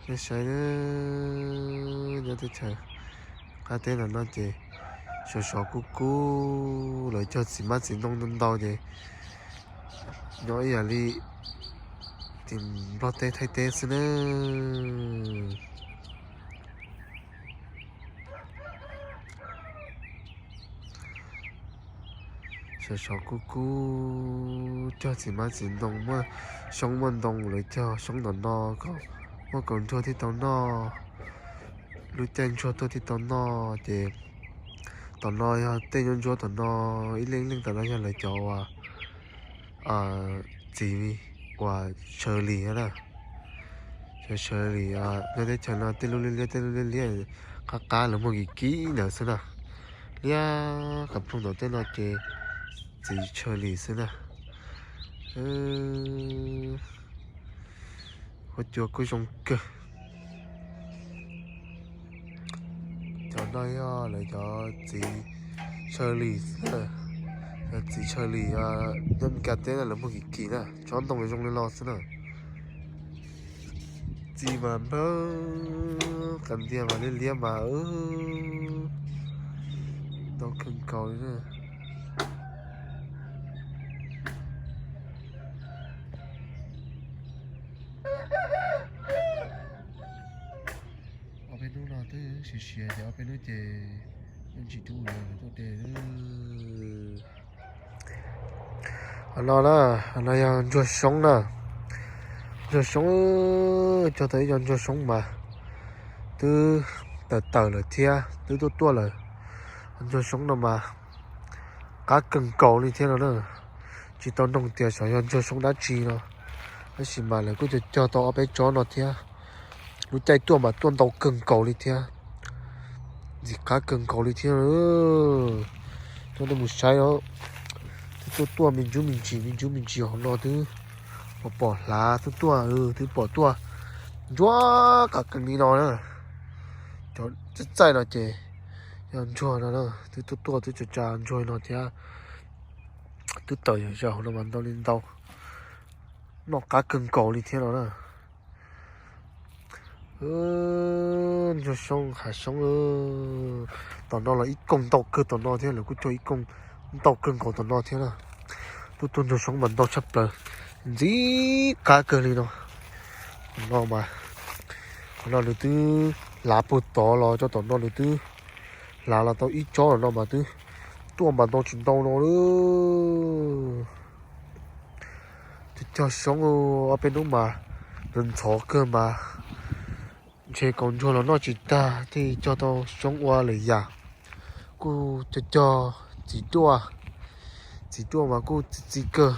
Nej saib na, nyob teb chaws qab teb ntawm no ces sov sov kub kub, lawv cog txiv hmab txiv ntoo ntau ntau ces nyob ib yam li tim Nplog teb Thaib teb xwb na. Sov sov kub kub, cog txiv hmab txiv ntoo, muaj xyoob muaj ntoo, lawv cog xyoob tom no kom muaj kaus ntsuag thiaj tau noj, lub caij ntsuag tuaj thiaj tau noj. Ces tom no yog tej nyuab ntsuab tom no, ib leej leej tom no yog lawv cov uas txiv uas Shirley na. Cov Shirley nyob teb chaws no tej lub liab liab, tej lub liab liab qab qab lawv muag kim kim ntawd xwb na. Liab qab ploog tom tej no ces txiv Shirley xwb na. Huab cua kuj zoo kawg. Cov no yog lawv cov txiv Shirley xwb na. Cov txiv Shirley nyob Meskas teb na lawv muag kim kim na, tsob ntoo zoo li no xwb na. Txiv mas npawg, qas ntiag mas liab liab mas ntau kawg nkaus li na. Ob peb hnub no twb siav siav ces ob peb hnub ces yeej tsis rub lawv tuaj de. Qhov no na, qhov no yog ntsuag soob na. Ntsuag soob, cog tau ib co ntsuag soob mas twb tawm tawm lawm thiab twb tuaj tuaj lawm. Ntsuag soob no mas qab kawg nkaus li thiab no na. Tsis tau noog tias xyov yog ntsuag soob dab tsi no, tab sis mas lawv kuj cog cog tau ob peb tsob no thiab. Lub caij tuaj mas tuaj ntau kawg nkaus li thiab, ntxim qab kawg nkaus li thiab. Coj nej mus saib os, twb tuaj tuaj me ntsuj me ntsis me ntsuj me ntsis hauv no twb pom pom hlav tuaj tuaj, twb pom tuaj ntsuag qab kawg li no na. Cov txaij txaij no ces yog ntsuag no na, twb tuaj tuaj twb tsa tsa ntsuag no thiab. Twb tawm yam zaus hauv no mas ntau li ntau, noj qab kawg nkaus li thiab no na. Ntsuag soob hav soob, tom no los ib koog ntau kawg tom no thiab, lawv kuj cog ib koog ntau kawg nkaus tom no thiab na. Tuaj tuaj ntsuag soob mas ntau tshaj plaws, ntxim qab kawg li no. Tom no mas, tom no nws twb hlav puag tod los rau tom no nws twb hlav los tau ib tsob los no mas twb tuaj mas ntau tsis ntau no lawm. Cog cog xyoob ob peb hnub mas ntxhov kawg mas ntshe kaus ntsuag los noj tsis tag thiaj cog tau xyoob ua lwm yam. Kuj cog cog txiv duaj, txiv duaj mas kuj txi txiv kawg.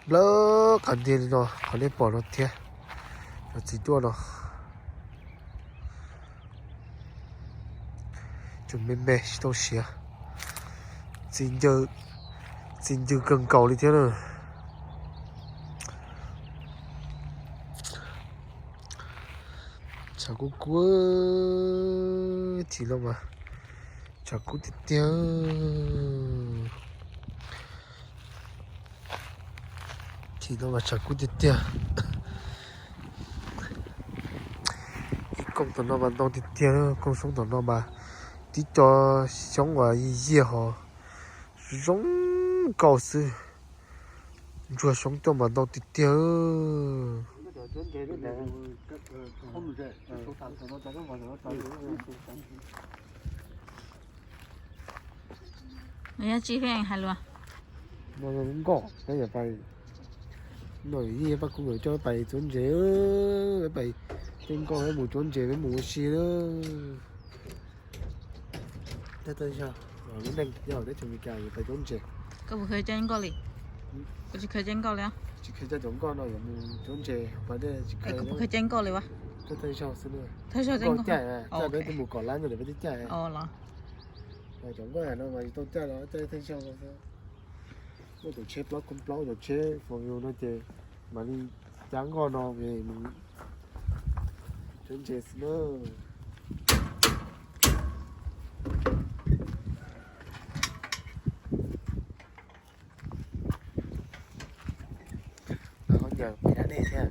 Nplawg qas ntiag li no qhov nej pom no thiab, cov txiv duaj no. Tseem me me tsis tau siav, txi ncw kawg nkaus li thiab na. Tshav kub kub, chim no mas tshav kub tiag tiag. Chim no mas tshav kub tiag tiag. Ib koog tom no mas ntau tiag tiag, koog xyoob tom no mas tib co xyoob uas yiag yiag ho zoo nkauj xwb. Ntsuag xyoob tuaj mas ntau tiag tiag. Yog tsis pheej hais lus. No nkoj peb pais, no yij pab kuv coj pais txuav ntses, pais tej nkoj peb mus txuav ntses peb mus ua si lawm. Lub neej nyob teb chaws Amelikas yuav pais txuav ntses. Koj puas khaws coj nkoj li? Koj tsis khaws coj nkoj li? Tsis khaws coj cov nkoj no yuav mus txuav ntses pas dej tsis khaws. Koj puas khaws coj nkoj li? Thawj zaug xwb, nkoj caij, caij peb twb mus kom lab ntawd peb twb caij. Cov nkoj no mas tsis tau caij los caij thawj zaug xwb. Muaj cov tsheb plaub koob plaub, cov tsheb foo yus no ces mam li cab nkoj no mus txuav ntses xwb na. Ho nyiam pem dab dej thiab.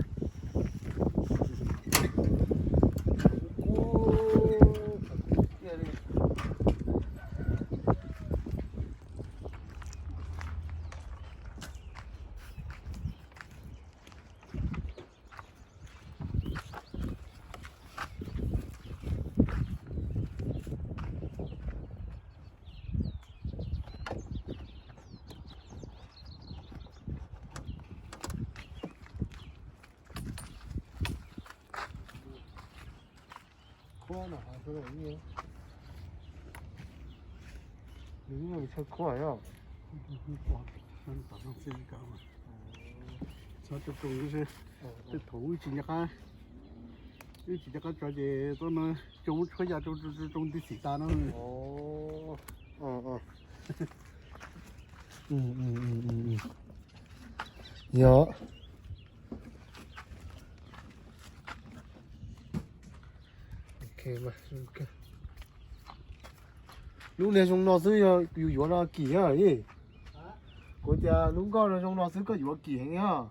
Nws yeej chaw khuab yog. Txhob tsoo tsoo xwb. Tej thaum wb tsis nco qab, wb tsis nco qab tso ces tau no coo muab tshuab ya tsoo tsoo nti xim tas no. Yog. Lub niag zoo no xwb yog yus yuav no kim. Kuv tias lub nkoj no zoo no xwb koj yuav kim heev.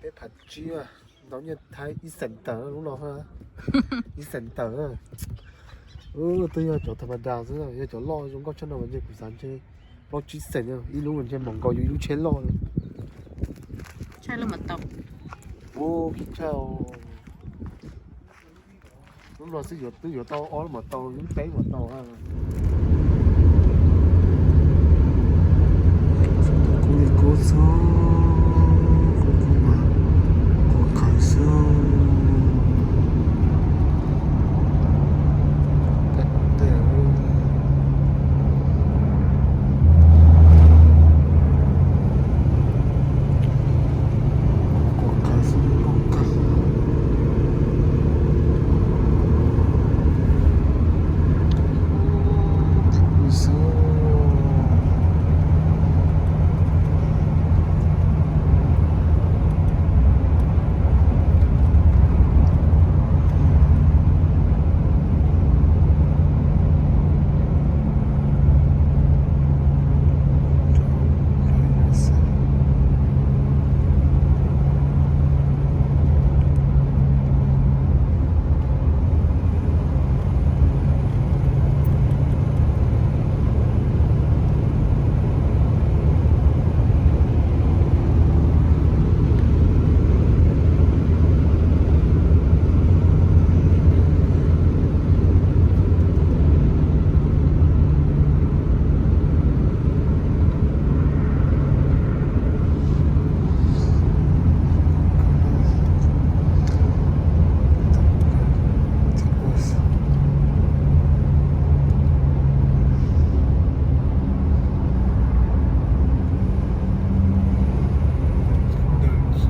Peb phav tsib, ntau nyiaj Thaib ib xeem tawm lub no, ib xeem tawm. Twb yog cov tha ma da xwb, yog cov loj zoo nkauj tshaj no mas ntshe kuv xav ntshe plaub tsib xeem, ib lub mas ntshe npaum nkaus yus ib lub tsheb loj. Ua kib tshaj. Lub no xwb yuav twb yuav tau ob lub mos tau, lub peb mos tau. Kub li kub xwb, kub kub mas kub kawg xwb.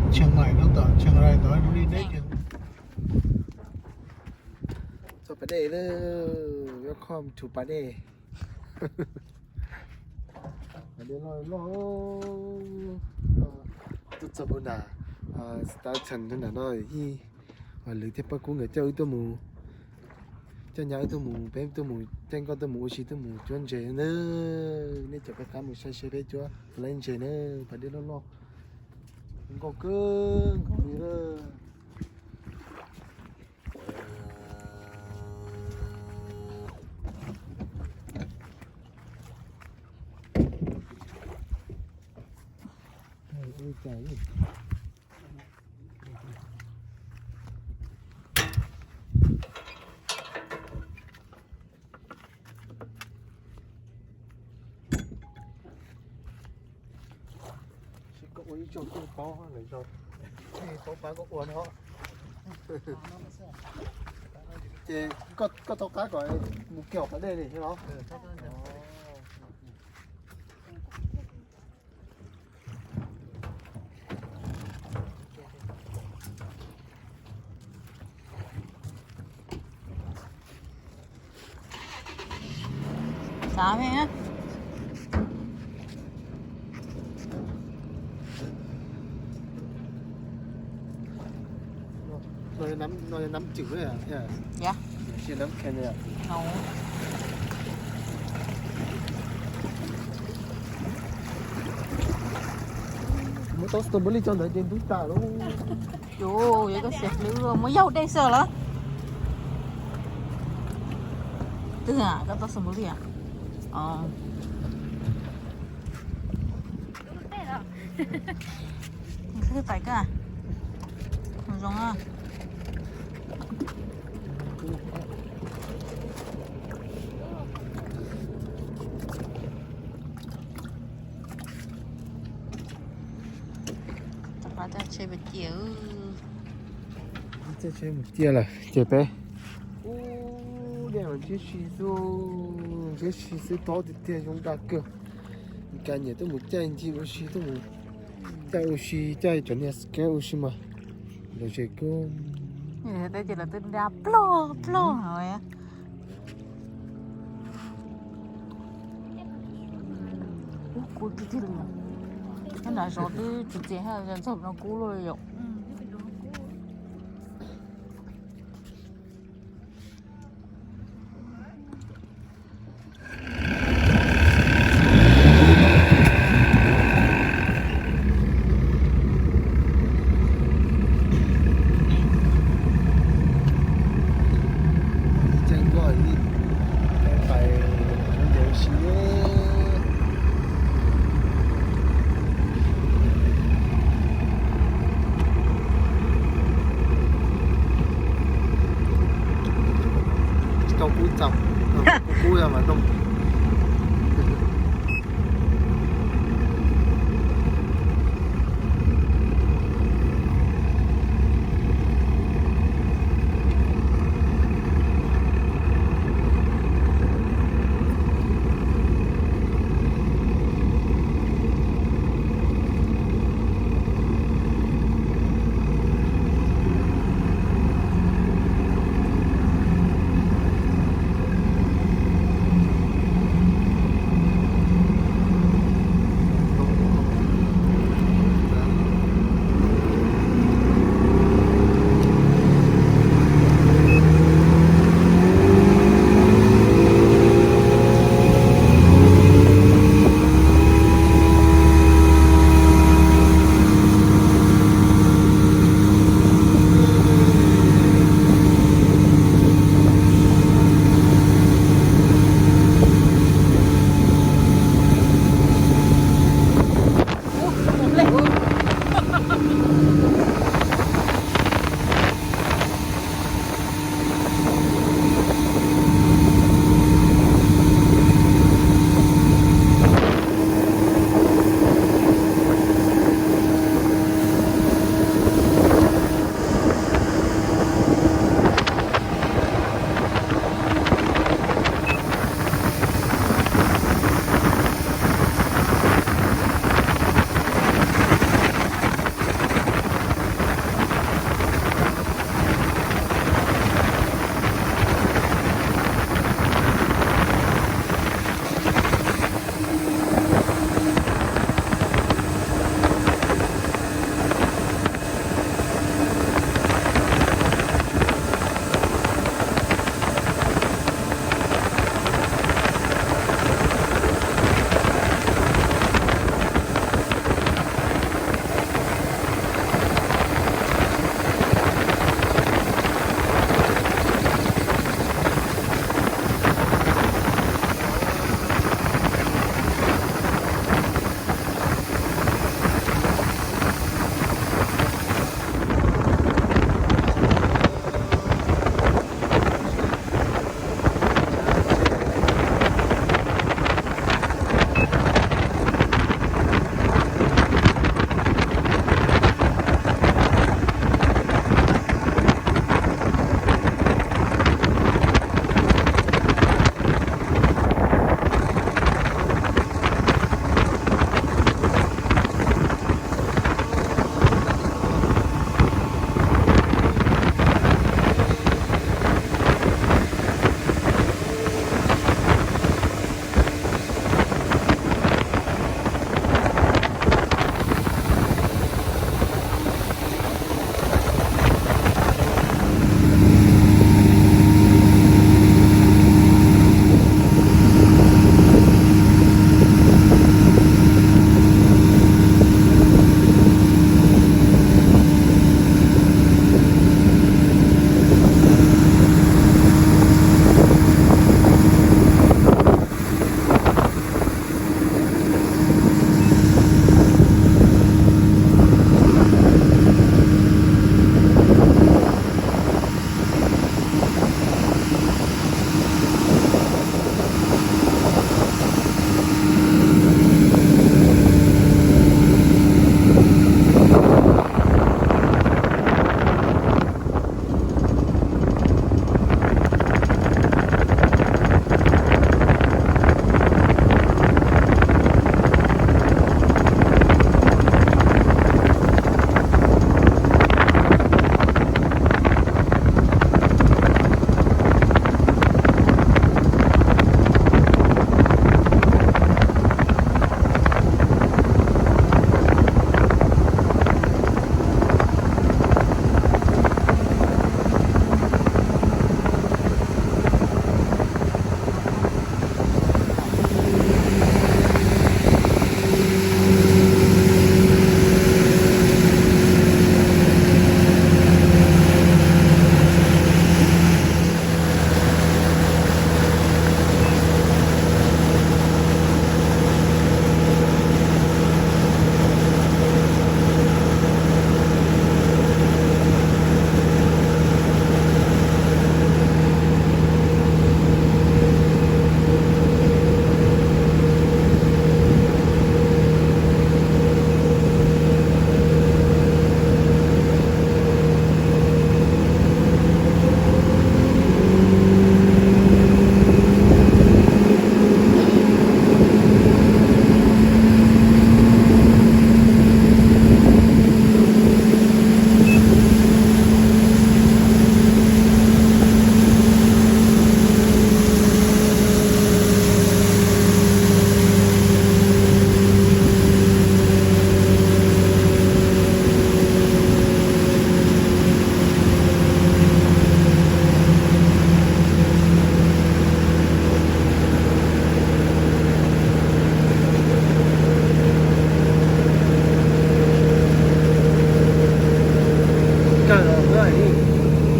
Ntawm Chiang Mai no tom Chiang Rai tom zoo li neb ces txog Pas Dej lawm, welcome to Pas Dej. Pas Dej loj loj, tuaj txog Pu Nas, Star Than Pu Nas no ib, lwm thiab pab kub nkawd coj wb tuaj mus, coj nyab wb tuaj mus, peb tuaj mus caij nkoj tuaj mus ua si tuaj mus cuab ntses na. Nej caum peb qab mus saib seb peb cuab laib ntses na. Pas Dej loj loj, nkauj kawg nkaus li na. Koj ua ib tsoom kuj paub lawm, paub pab koj ua no. Ces koj tau qab kom mus kiag Pas Dej li thiab los? Xav me na. No yog nab cwm thiab. Yog. Muab tau strawberry tso ntawd ces ntub tas lawm. Yuav koj xiam fwv muab yaug dej xwb lawm. Twg a, koj tau strawberry a? Twg pais koj? Zoo a. Mus ciaj lawm ces peb, ub, dej ntshiab si xwb, ntshiab si xwb, tob tiag tiag, zoo dag kawg. Cas nyiam tuaj mus caij ncig ua si, tuaj mus caij ua si, caij cov niag skate ua si mas lom zem kawg. Ces lawv twb nra plog plog no. Kub tiag tiag li. Nyob nram zos twb tsis txias, txog no kub lawm yom. Caij nkoj li, pais nce ua si. Tsis tau kub txaus, kub kub mas zoo.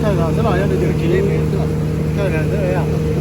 Thawj zaug xwb los yog nws yuav tsis thawj zaug xwb.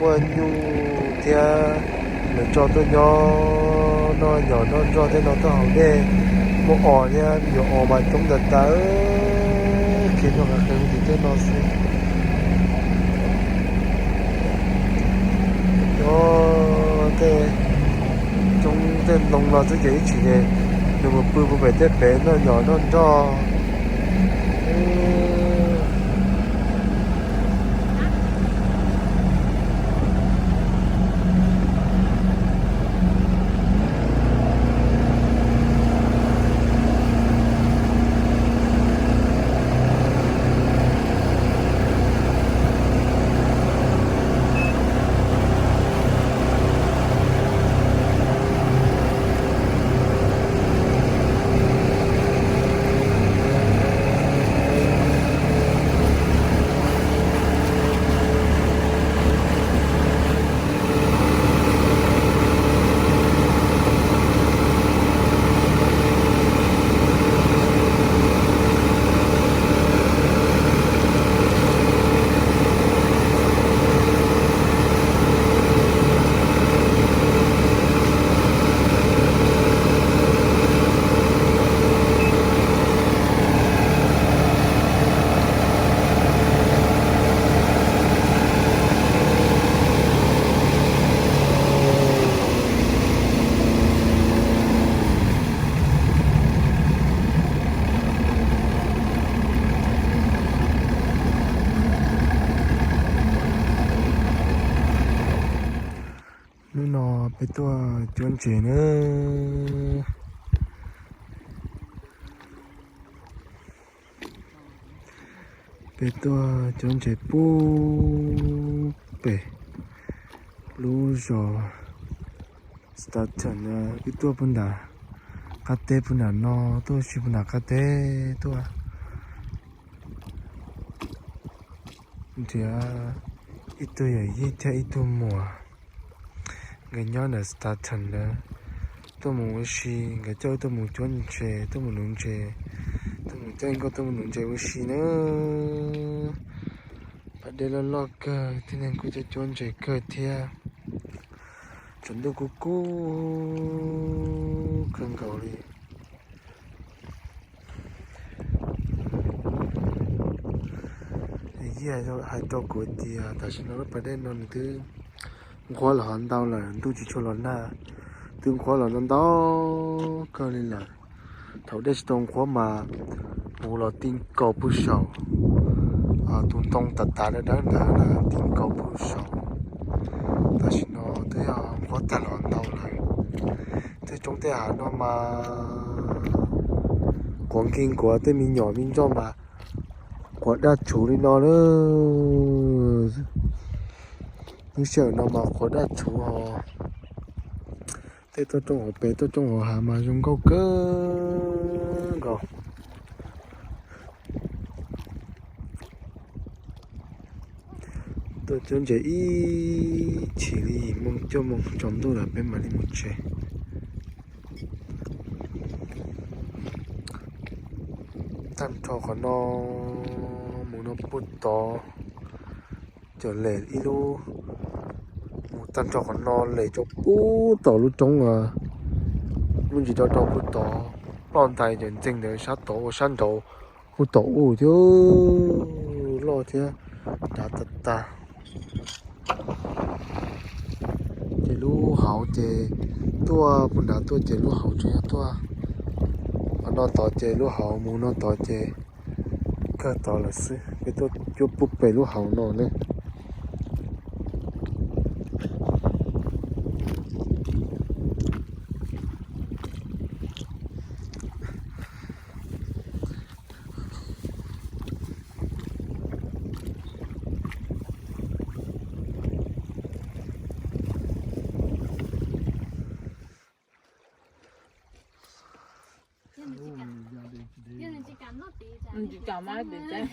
Muaj nyuj thiab, lawv tso tuaj nyob noj nyom noj nroj tej no tuaj hauv dej. Muaj os thiab, me nyuam os mas coob tas tas, khiav nrog qees qees tim tej no xwb. Cov tej coob tej ntoo no xwb ces ib tsam ces nws mus pw puag pem tej pem noj nyom noj nroj. Peb tuaj cuab ntses na. Peb tuaj cuab ntses pub pem lub zos Staten. Wb tuaj puag nram qab teb puag nram no, tuaj ua si puag nram qab teb tuaj. Nrhiav ib tug yawm yij thiab ib tug muam, nkawd nyob ntawm Staten ntawd. Tuaj mus ua si, nkawd coj wb tuaj mus cuab ntses, tuaj mus nuv ntses, tuaj mus coj nkauj tuaj mus nuv ntses ua si na. Pas dej loj loj kawg, tib neeg kuj coj cuab ntses kawg thiab. Tsaus ntuj kuj kub kawg nkaus li. Yij hais rau kuv tias tam sim no lub pas dej no nws twb nqhuab los hov ntau lawm, ntuj tsis tshua los nag, twb nqhuab los ntau ntau kawg li lawm. Thaum dej tsis tau nqhuab mas mus los ti nkaus puag saum, tus ntoo tas tas dawb dawb ntawd na, ti nkaus puag saum. Tam sim no twb yog nqhuab tag los ntau lawm. Tej roob tej hav no mas quav nkig nkuav, tej me nyuam me ntsuag mas quav daj tshuv li no na. Lub sij hawm no mas quav daj tshuv ho. Tej toj roob hauv pes toj roob hauv hav mas zoo nkauj kawg nkaus. Tuaj cuab ntses ib chim li yim moo cuaj moo tsaus ntuj lawm peb mam li mus tsev. Tag nrho qhov no mus no puag tod, cov lem ib lub, mus tag nrho qhov no lem rau puag tom lub roob, lub ntsis rau rau puag tod, ploj ntais cov ntxeeg ntawd sab tod ua sab nraud puag tom ub thiab, loj thiab dav tag tag. Ces lub hauv ces tuaj puag nrad tuaj ces lub hauv tseem yog tuaj, qhov no tod ces lub hauv, mus no tod ces kawg tod lawm xwb. Peb tuaj cuab pub pem lub hauv no ne. Tsis kam maj tim tsev.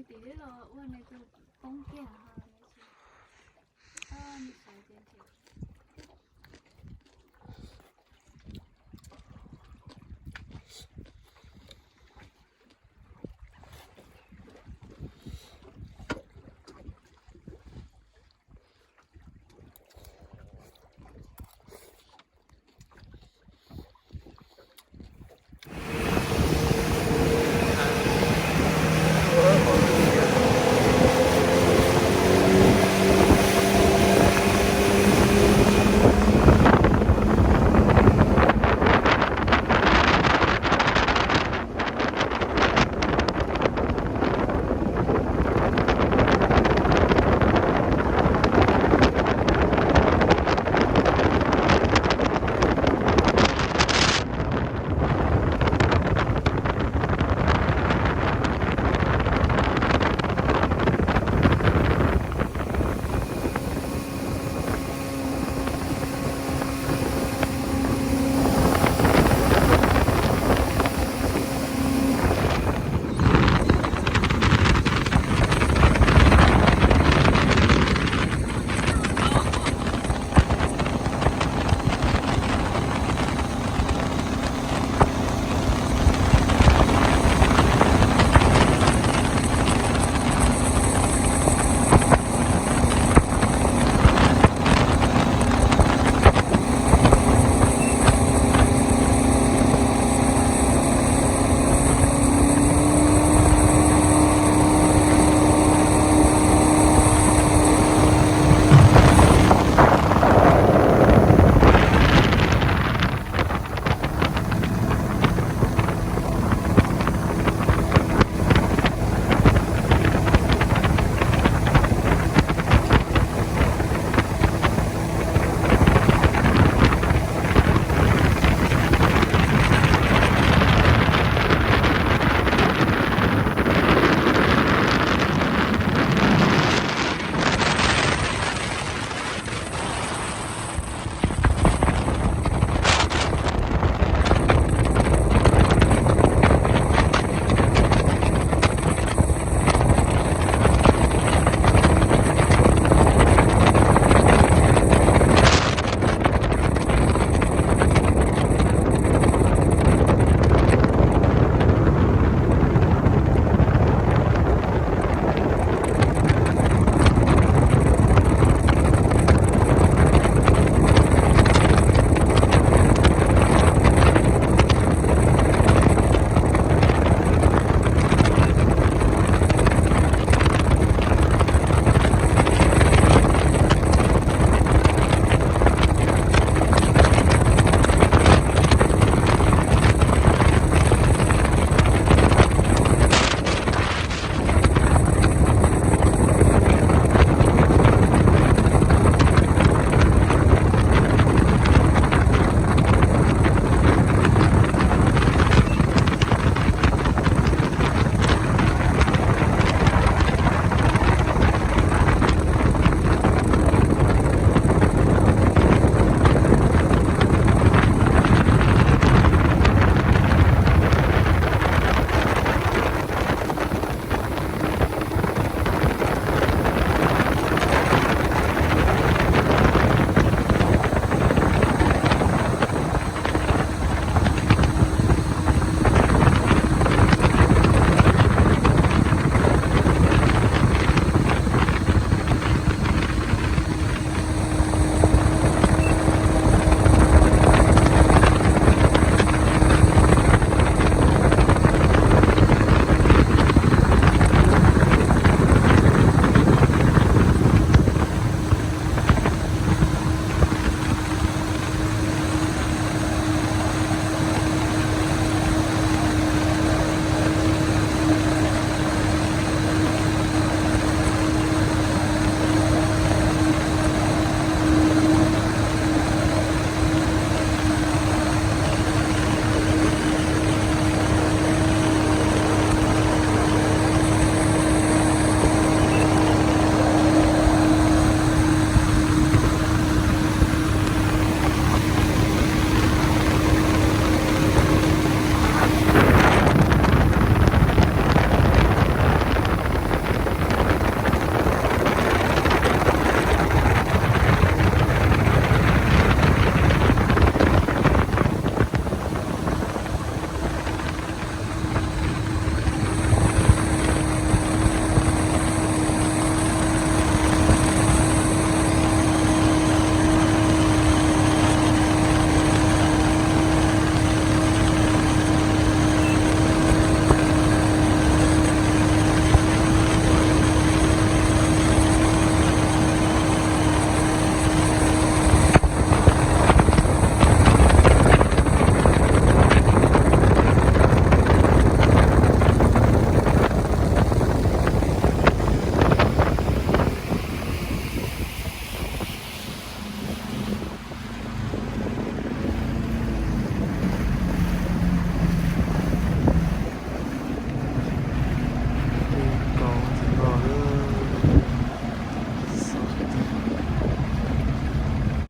Tim los ua nws tus poob kiag.